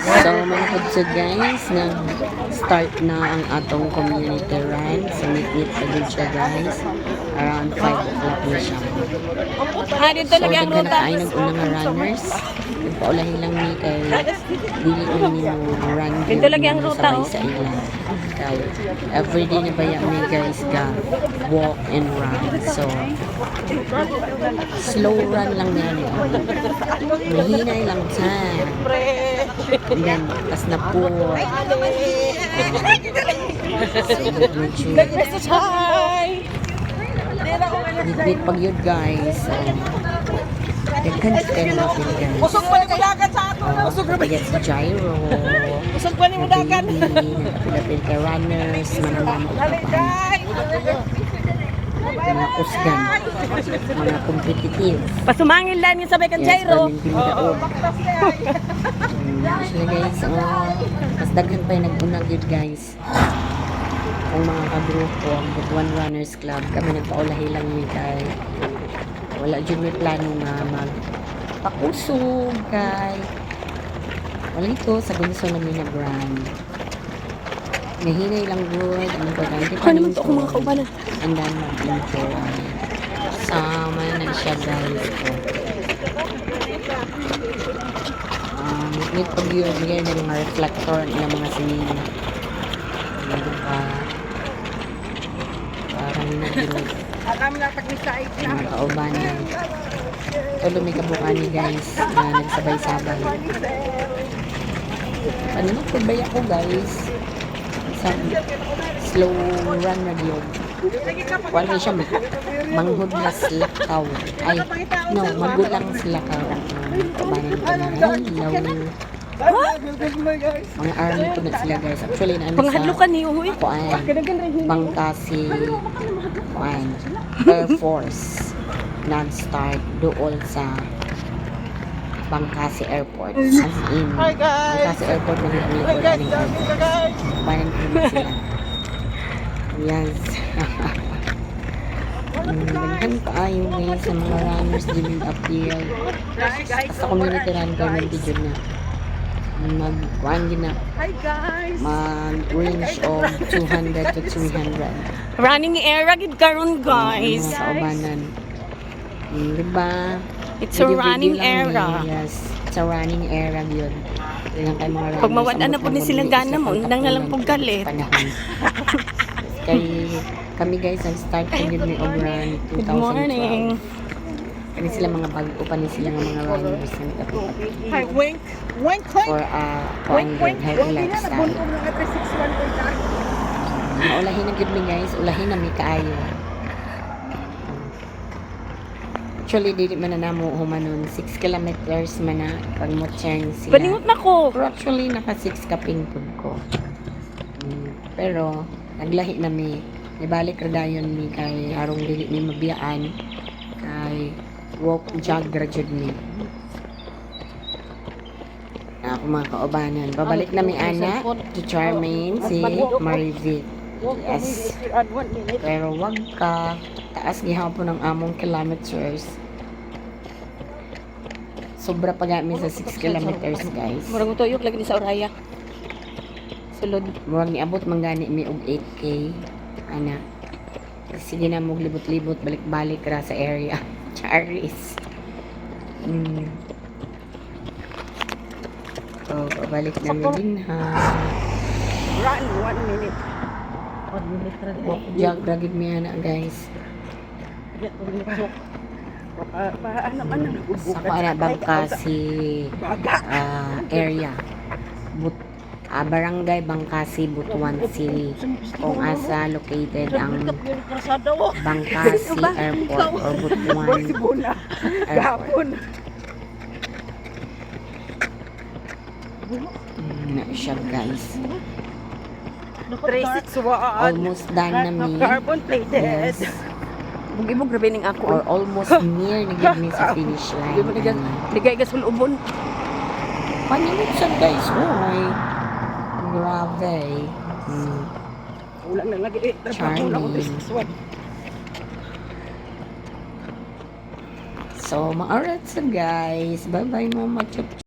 So mga kudso guys, nag-start na ang atong community run. So meet-meet pa din siya, guys. Around 5 o'clock na siya. Ah, dito So lagi ang daghan na ruta. kaayo nag-una nga runners. Nagpaulahi lang mi kay dili man mi mo run Dito lagi ang ruta, sabay oh. sa ila. Kay everyday na baya mi, guys, ga walk and run. So slow run lang yan. Oh. Mahinay lang sa. And then, tas na po. So, medyo Hi! Bitbit pag yun, guys. So, daghan jud kayo mga pili, guys. Usog pa ni mudagan sa ato. Usog ra ba? Yes, si Gyro. Usog pa ni mudagan. Baby, nagapil-apil kay runners, mga mga Day! mga kusgan, mga competitive. Pasumangil lang yung sabay kang Yes, Jairo. perming pindaog. Sila guys, oh, mas daghan pa yung nag-unag yun, guys. Ang mga kagrupo, ang Butuan Runners Club, kami nagpaulahi lang mi kay wala jud may plano nga mag pakusog kay wala ito sa gunso namin nag-run. Nahinay lang good. Ang importante Ano naman to ako mga kaubanan? and then mag-enjoy. Sama na siya, guys. Oh. Need pag yun, bigay ng mga reflector ang ilang mga sinina. Ano, diba? Parang nag Akam na tagmisay mga kaubanan. Ito may kabukani, guys, na nagsabay-sabay. Ano na po ba ako, guys? Sa slow run na yun. Wala siya manghud na sila kaw. Ay, no, magulang sila kaw. Kaubanan ko na. Hello. Mga army ko na sila, guys. Actually, na sa Panghadlukan niyo huy. kuan, Bangkasi, kuan, Air Force nag-start doon sa Bangkasi Airport. As in, Bangkasi Airport na ang likod ng Air Force. Kumanan ko na sila. Yes. Daghan kaayo, guys, sa mga runners din appeal. Sa community run government jud na. Mag kuan gina Hi guys. Mag range of 200 to 300. Running era gid karon, guys. Mga kaubanan. Diba? It's a Video-video running lang era. yun. Yes. It's a running era yun. Tingnan kay mga runners. Pag mawad-an na Amot po ni lang silang kung gana dili mo, sila undang na lang pagtapunan pong galit. panahon. Kay kami, guys, nag-start ko yun ni og run Good 2012. morning. Kani sila mga bago pa ni sila nga mga runners ng kapit Hi, wink. Wink, wink. for kuan Wink, yun, wink. healthy Wink na, lifestyle. nabuntong mga 361 ko na. Maulahin na gyud mi, guys, ulahin na mi kaayo. Actually, dili man na namo humanon 6 kilometers man na pag mo turn sila. Paningot na ko. Pero actually, naka 6 kapin pud ko. Pero naglahi na mi. Nibalik ra dayon mi kay arong dili mi mabiyaan kay walk jog ra jud mi. Na ako mga kaubanan. Babalik na mi ana to Charmaine si Marivic. Yes. Pero wag ka taas gihapon ang among kilometers. Sobra pa gami sa 6 kilometers, guys. Murag tuyok lagi ni sa Oraya. Sulod. Murag niabot man gani mi og 8K ana. Sige na mo libot-libot, balik-balik ra sa area. Charis. So, pabalik na mi din ha. Run, 1 minute. Walk jog ra gid mi ana, guys. Paano man Sa ko ana Bangkasi Baga. Area. Barangay Bangkasi, Butuan City. Kung asa located ang Bangkasi Airport or Butuan Sibuna. Airport. Gapon. Na siya, guys. 361. Almost done na mi. Carbon plated. Yes. Bugibog grabe ning ako. Or almost near na gid mi sa finish line. Bugibog na ligay gas ulubon. Panimot siya, guys. Oy. Grabe. Kulang na lagi. Eh, Charming. kulang ko 361. So, maorat sa guys. Bye-bye, Mama Chup.